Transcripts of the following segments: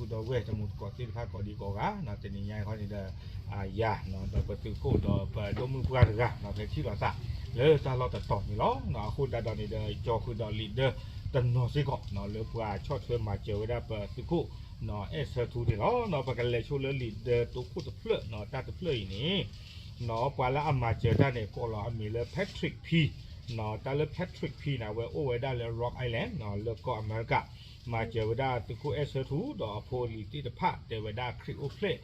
ဒီပုၢ်ဝဲၢ်တံၤသကိးသ့ၣ်တဖၣ်ကိးဒံကိးဂၤ တနံၤညါအံၤခီန့ၣ်ဒီး ယၤ ဒီးပသုးခိၣ်ဒီးပဒိၣ်မုၣ်ပှၢ်တဂၤ ဖဲထံၣ်လိာ်သးလၢတၢ်လီၢ်တတီၤန့ၣ်လီၤ. အဃိသတးဒီးန့ၣ်ဒီး ကၠီဃုာ်ဒီးလံာ်ဒၢတနီၤစ့ၢ်ကီး လၢပှၤဆီၣ်ထွဲမၤစၢၤဝဲဒၣ်ပသုးခိၣ် အဲၣ်ဆၢထူန့ၣ်လီၤ. ပကလဲၤဆိလၢလံာ်ဒၢတိခိၣ်တဖျၢၣ် တၢ်တဖျၢၣ်အံၤန့ၣ် ပှၤလၢအမၤစၢၤတၢ်န့ၣ် ကိးလီၤအမံၤလၢ Patrick P တၢ်လၢ Patrick P န့ၣ် အဝဲအိၣ်ဝဲဒၣ်လၢ Rhode Island လၢကီၢ်အမဲရကၤ မၤစၢၤဝဲဒၣ်သုးခိၣ်အဲၣ်ဆၢထူ ဒီးအဖိအလံၤသ့ၣ်တဖၣ် တဲဝဲဒၣ်ခရံာ်အိၣ်ဖျဲၣ်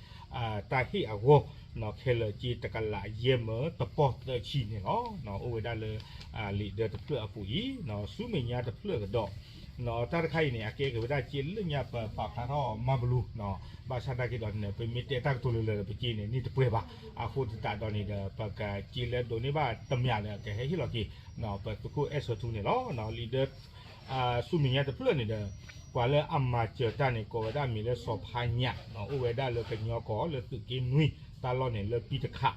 တၢ်ဟ့ၣ်အဂီၢ် ခဲလၢာ်က့တကလးယဲၢ်မၢတပီၢ်သၢဆံန့ၣ်လီၤ. အိၣ်ဝဲဒၣ်လၢ လံာ်ဒၢတဖျၢၣ်အပူၤအံၤ ဆူမဲာ်ညါတဖျၢၣ်ကဒီး တၢ်တခါအံၤန့ၣ် အကဲက့ၤဝဲဒၣ်က့လၢညါပပာ်ဖျါထီၣ်မၤဘလူး ဘၣ်ဆၣ်သနာ်က့ဒီးန့ၣ် ပမ့ၢ်တဲတၢ်ကတိၤလၢလၢပက့န့ၣ် န့ၢ်တပှဲၤဘၣ်. အဃိသတးဒီးန့ၣ်ဒီး ပကက့လၢဒိးန့ၢ်ဘၣ်တမံၤလၢကဟဲဟ့ၣ်လီၤက့ၤ ပသုးခိၣ်အဲၣ်ဆၢထူန့ၣ်လီၤ. လံာ်ဒၢ ဆူမဲာ်ညါတဖျၢၣ်န့ၣ်ဒီး ပှၤလၢအမၤစၢၤတၢ်န့ၣ် ကိးဝဲဒၣ်မံၤလၢစီၤဖါညၣ် အိၣ်ဝဲဒၣ်လၢကညီကီၢ်လၢသုးက့နွံ တၢ်လီၢ်န့ၣ်လၢပံတခး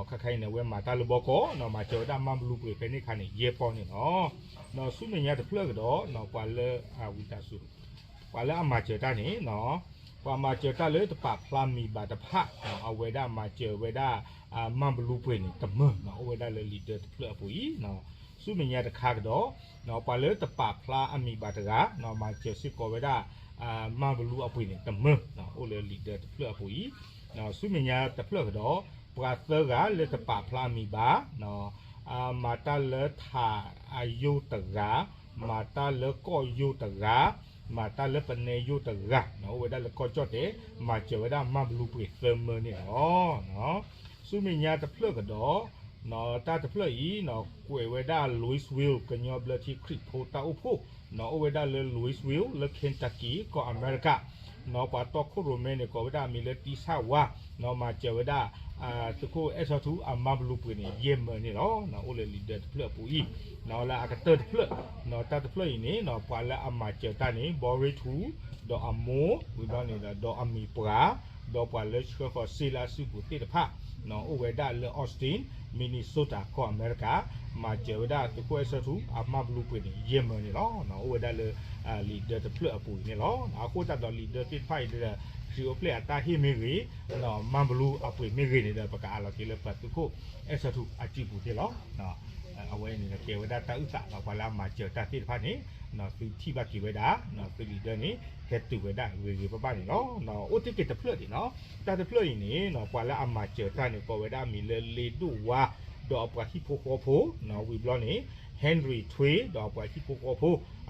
ခါခါအံၤန့ၣ် အဝဲမၤတၢ်လၢဘီကီၢ် မၤစၢၤဝဲဒၣ်မၤဘလူးပှ့ၤဖဲန့ၣ်ခါန့ၣ် ယဲၢ်ပီၢ်န့ၣ်လီၤ. ဆူမဲာ်ညါတဖျၢၣ်ကဒီး ပှၤလၢ ဝံသးစူၤ ပှၤလၢအမၤစၢၤတၢ်န့ၣ် ပှၤမၤစၢၤတၢ်လၢတပာ်ဖျါမံၤဘၣ်တဖၣ် အဝဲဒၣ်မၤစၢၤဝဲဒၣ် မၤဘလူးပှ့ၤန့ၣ် တမၢ အိၣ်ဝဲဒၣ်လၢလံာ်ဒၢတဖျၢၣ်အပူၤအံၤ ဆူမဲာ်ညါတခါကဒီး ပှၤလၢတပာ်ဖျါအမံၤဘၣ်တဂၤ မၤစၢၤစ့ၢ်ကီးဝဲဒၣ် မၤဘလူးအပှ့ၤန့ၣ် တမၢ အိၣ်လၢလံာ်ဒၢတဖျၢၣ်အပူၤအံၤ ဆူမဲာ်ညါတဖျၢၣ်ကဒီး ပှၤသၢဂၤလၢတပာ်ဖျါအမံၤဘၣ် မၤတၢ်လၢထးအယိၣ်တဂၤ မၤတၢ်လၢကီၢ်ယိၣ်တဂၤ မၤတၢ်လၢပနဲယိၣ်တဂၤ အိၣ်ဝဲဒၣ်လၢကီၢ်ကၠီၣ်တဲာ် မၤစၢၤဝဲဒၣ်မၤဘလူးပှ့ၤသၢမၢန့ၣ်လီၤ. ဆူမဲာ်ညါတဖျၢၣ်ကဒီး တၢ်တဖျၢၣ်အံၤ ကွဲးဝဲဒၣ် Louisville ကညီဘျၢထံခရံာ်ဖိတၢ်အိၣ်ဖှိၣ် အိၣ်ဝဲဒၣ်လၢ Louisville လၢ Kentucky ကီၢ်အမဲရကၤ ပှၤတီခိၣ်ရိၣ်မဲန့ၣ် ကိးဝဲဒၣ်အမံၤလၢတံဆၣ်ဝါ မၤစၢၤဝဲဒၣ် သုးခိၣ်အဲၣ်ဆီထူအမၤဘလူးပှ့ၤန့ၣ် ယဲၢ်မၢန့ၣ်လီၤ. အိၣ်လၢလံာ်ဒၢတဖျၢၣ်အပူၤအံၤ လၢအကတၢၢ်တဖျၢၣ် တၢ်တဖျၢၣ်အံၤန့ၣ် ပှၤလၢအမၤစၢၤတၢ်န့ၣ် ဘီရ့ထူ ဒီးအမိၢ် ဝံၤဘျီန့ၣ်ဒီး ဒီးအမံၤပှၤ ဒီးပှၤလၢဆှၢဃီၤစ့လၢအစုပူၤသ့ၣ်တဖၣ် အိၣ်ဝဲဒၣ်လၢ Austin Minnesota ကီၢ်အမဲရကၤ မၤစၢၤဝဲဒၣ်သုးခိၣ်အဲၣ်ဆၢထူအမၤဘလူးပှ့ၤန့ၣ် ယဲၢ်မၢန့ၣ်လီၤ. အိၣ်ဝဲဒၣ်လၢ လံာ်ဒၢတဖျၢၣ်အပူၤအံၤန့ၣ်လီၤ. အဃိသတးဒီးလံာ်ဒၢသ့ၣ်တဖၣ်အံၤဒီး ခရံာ်အိၣ်ဖျဲၣ်အတၢ်ဟ့ၣ်မ့ၢ်ဂ့ၤ မၤဘလူးအပှ့ၤမ့ၢ်ဂ့ၤန့ၣ်ဒီး ပကအးလီၤက့ၤလၢပသုးခိၣ်အဲၣ်ဆၢထူအစုပူၤသ့ၣ်လီၤ. အဝဲန့ၣ်ကဲဝဲဒၣ်တၢ်အုၣ်သး ပှၤလၢအမၤစၢၤတၢ်သ့ၣ်တဖၣ်န့ၣ် သုထံၣ်ဘၣ်က့ၤဝဲဒၣ် သုလံာ်ဒၢန့ၣ် ဟဲတုၤဝဲဒၣ်ဂ့ၤဂ့ၤဘၣ်ဘၣ်န့ၣ်လီၤ. အိၣ်တ့ၢ်က့ၤတဖျၢၣ်ဒံးနီၤ တၢ်တဖျၢၣ်အံၤန့ၣ် ပှၤလၢအမၤစၢၤတၢ်န့ၣ် ကိးဝဲဒၣ်အမံၤလၢလ့ဒိၣ်ဝါ ဒီးအပှၤဟံၣ်ဖိဃီဖိ ဝံၤဘျီန့ၣ် Henry Tway ဒီးအပှၤဟံၣ်ဖိဃီဖိ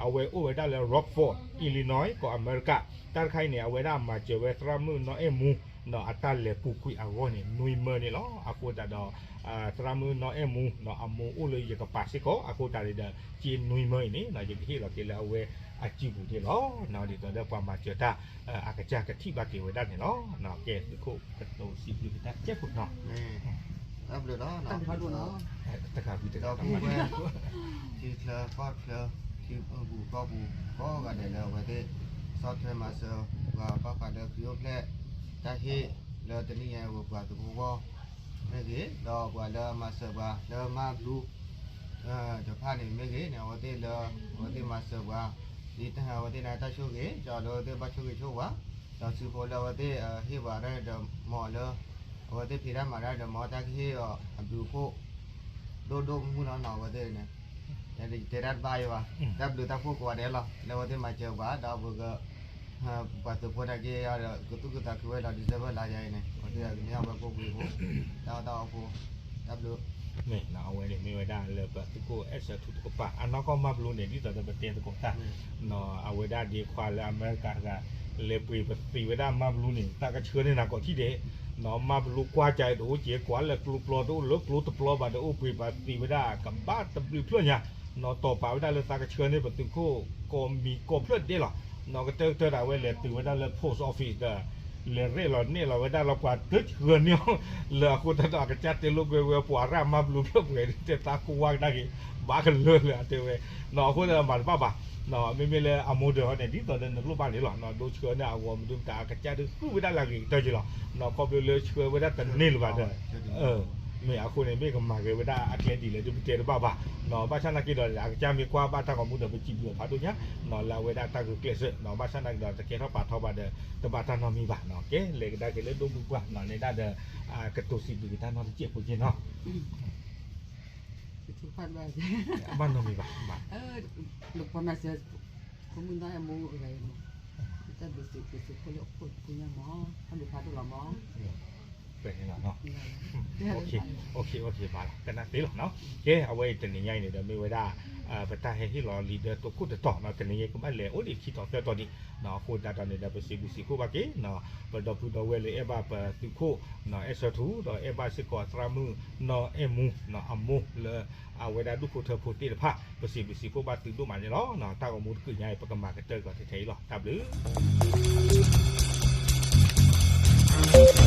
အဝဲအိၣ်ဝဲဒၣ်လၢ Rockford Illinois ကီၢ်အမဲရကၤ တၢ်တခါအံၤန့ၣ် အဝဲဒၣ်မၤစၢၤဝဲသရၣ်မုၣ်နီၢ်အဲၣ်မူ အတၢ်လဲၤပူၤကွံာ်အဂီၢ်န့ၣ် နွံမၢန့ၣ်လီၤ. အဃိသတးဒီး သရၣ်မုၣ်နီၢ်အဲၣ်မူ အမိၢ်အိၣ်လၢယကပၤစ့ၢ်ကီး အဃိသတးန့ၣ်ဒီး က့နွံမၢအံၤန့ၣ် ယကဟ့ၣ်လီၤက့ၤလၢအဝဲအစုပူၤန့ၣ်လီၤ. ဒ်သိးဒီးပှၤမၤစၢၤတၢ် အကစၢ်ကထံၣ်ဘၣ်က့ၤဝဲဒၣ်န့ၣ်လီၤ. ကဲသုးခိၣ်ကတိၤစံးဘျုးက့ၤတၢ်ကဲခိၣ်နီၤ တၢ်ဘျုးလီၤ တဂၤဝံၤတဂၤ ဒီပုၢ်ဝဲၢ် ထံချၢကီၢ်ချၢ ထံပူၤကီၢ်ပူၤ ကိးဂၤဒဲးလၢအဝဲသ့ၣ် ဆီၣ်ထွဲမၤစၢၤပှၤဘၣ်ဃးဒီးခရံာ်အိၣ်ဖျဲၣ် တၢ်ဟ့ၣ်လၢတနံၣ်ညါအံၤပှၤသုးဖိဃီမ့ၢ်ဂ့ၤ ဒီးပှၤလၢအမၤစၢၤပှၤလၢမၤဘျူး တဖၣ်န့ၣ်မ့ၢ်ဂ့ၤန့ၣ် အဝဲသ့ၣ်လၢ အဝဲသ့ၣ်မၤစၢၤပှၤ ဒ်တၢ်အဝဲသ့ၣ်န့ၣ်တၢ်ဆိၣ်ဂ့ၤ ဒီးလၢအဝဲသ့ၣ်ဘၣ်ဆိၣ်ဂ့ၤဆိၣ်ဝါ ဒီးသုးဖိလၢအဝဲသ့ၣ်ဟ့ၣ်ပှၤတၢ်ဒီးမ့ၢ်လၢ အဝဲသ့ၣ်ဖံးတၢ်မၤတၢ်ဒီးမ့ၢ်တၢ်ကဟ့ၣ်အီၤအဘျုးအဖှိၣ် ဒိၣ်ဒိၣ်မုၢ်မုၢ်လီၤနီၤ အဝဲသ့ၣ်န့ၣ် တဲတၢ်တဘၣ်အံၤဘၣ် တၢ်ဘျုးတၢ်ဖှိၣ်ကိးဂၤဒဲးလီၤ လၢအဝဲသ့ၣ်မၤစၢၤပှၤ ဒီးပက ပှၤသုးဖိနာ်က့ဒီး ကသူၣ်ကသးခုဝဲလီၤ December လါယၤအံၤန့ၣ် ပှၤသ့ၣ်ကမ့ၢ်အဝဲကိၣ်ပှ့ၤဖိ တၢ်အီၣ်တၢ်အီဖိ တၢ်ဘျုး မ့ၢ်နီၤ အဝဲန့ၣ်မ့ၢ်ဝဲဒၣ်လၢပသုးခိၣ်အဲၣ်ဆၢထူတကပၤ အနီၢ်ကီၢ်မၤဘျူးန့ၣ် ဒ်သိးဒီးပတဲသကိးတၢ် အဝဲဒၣ်ဒ့ခွါလၢအမဲရကၤတဂၤ လဲၤပှ့ၤပသံးဝဲဒၣ်မၤဘျူးန့ၣ် သးကဆှၢန့ၢ်နၤကိးထံၣ်ဒဲး မၤဘျူးကွၢ်ကါတအိၣ်က့ၤ ကွၢ်လၢကျိပျီတအိၣ်လၢကျိတပျီဘၣ်တအိၣ် ပှ့ၤပသံးဝဲဒၣ်ကဘၣ်တဘျုးဖျၢၣ်ညါ နီၤတီၤပာ်ဝဲဒၣ်လၢသးကဆှၢန့ၢ်ပသုးခိၣ်ကိးမံၤကိးဖျၢၣ်ဒဲးလီၤ. နီၤကတၢၢ်ကတၢၢ်ဒၣ်ဝဲလဲၤတုၤဝဲဒၣ်လၢ post office ဒီး လဲၤရဲၣ်လီၤနဲၣ်လီၤဝဲဒၣ်လီၤပှၤတဆှၢန့ၢ်အီၤ လၢအဃိသတးဒီးအကစၢ်တဲလိာ်ကွဲဝဲပှၤရၣ်မၤဘျူးဖျၢၣ်ပှဲၤ တဲသးကိၢ်ဝါကဒါက့ၤ ဘၣ်ကလၢာ်လၢအတဲဝဲ နီၤအဃိသတးဒီးမၤတဘၣ်ဘၣ် နီၤမ့မ့ၢ်လၢအမိၢ်ဒၢးဟီန့ၣ် ဒ်သိးဒီးနလိၣ်ဘၣ်န့ၣ်လီၤ နီၤဒိဆှၢန့ၢ်အဂီၢ်မနုၤမတၤအကစၢ်ဒုးဃုဝဲဒၣ်လၢအဂ့ၤကတၢၢ်က့ၤလီၤ နီၤခီဖျိလၢဆှၢဝဲဒၣ်တန့ၢ်လၢၤဘၣ်ဒီး အၢ မ့ၢ်အဃိန့ၣ် မ့ၢ်ကမၤဂ့ၤဝဲဒၣ်အကျဲဒ်လဲၣ်ဒီး ပတဲတဘၣ်ဘၣ်, ဘၣ်ဆၣ်သနာ်က့ဒီး အကစၢ်မ့ၢ်ကွၢ်ဘၣ်တၢ်ဂီၤမူဒီး ပစံးဘျုးအီၤဖးဒိၣ်ညါ လၢအဝဲဒၣ်တၢ်ဂုာ်ကျဲးစၢး, ဘၣ်ဆၣ်သနာ်က့ဒီး တကဲထီၣ်ပာ်ထီဘၣ်ဒီး တဘၣ်တၢ်နီတမံၤဘၣ်, ကဲ လဲၤကဒါက့ၤလၢဒိၣ်မုၢ်ပှၢ် နဲဒၣ်ဒီး ကတိၤစံးဘျုးက့ၤတၢ်နီတစဲးဖိက့နီၤ ဘၣ်နီတမံၤဘၣ်, လၢပှၤမၤစၢၤ ဖိမုၣ်နီၢ်အဲၣ်မူအဂၤအံၤမး, တၢ်ဘျုးစံးဘျုးစံးဖိလၢအိၣ်ဖှိၣ်တဖုညါမး, တၢ်ဘျုးဖးဒိၣ်လီၤမး, ပဲန့ၣ်လီၤနီၤ, ဘၣ်လီၤ, ကနၣ်သ့လီၤနီၤ, ကဲ အဝဲအံၤတနံၤညါအံၤန့ၣ်ဒီး မ့ၢ်ဝဲဒၣ် ပတၢ်ဟဲဟ့ၣ်လီၤလံာ်ဒီးတိခိၣ်တတီၤနီၤ, တနံၤညါကဘၣ်လဲၤအိၣ်ဒံးခံတီၤသၢတီၤဒံး, အဃိသတးဒီးန့ၣ်ဒီး ပစံးဘျုးစံးဖှိၣ်ဘၣ်က့ၤ ပဒီပုၢ်ဒီဝဲၢ်လၢအဲၣ်ဘၣ်ပသုးခိၣ် အဲၣ်ဆၢထူ ဒီးအဲၣ်ဘၣ်စ့ၢ်ကီးသရၣ်မုၣ်နီၢ်အဲၣ်မူ အမိၢ်လၢ အဝဲဒၣ်ဒူၣ်ဖိထၢဖိသ့ၣ်တဖၣ် ပစံးဘျုးစံးဖှိၣ်ဘၣ်သုဒိၣ်မးန့ၣ်လီၤ. တၢ်ဂီၤမူတကုာ်ညါအံၤ ပကမၤကတၢၢ်ကီးထဲအံၤလီၤ. တၢ်ဘျုး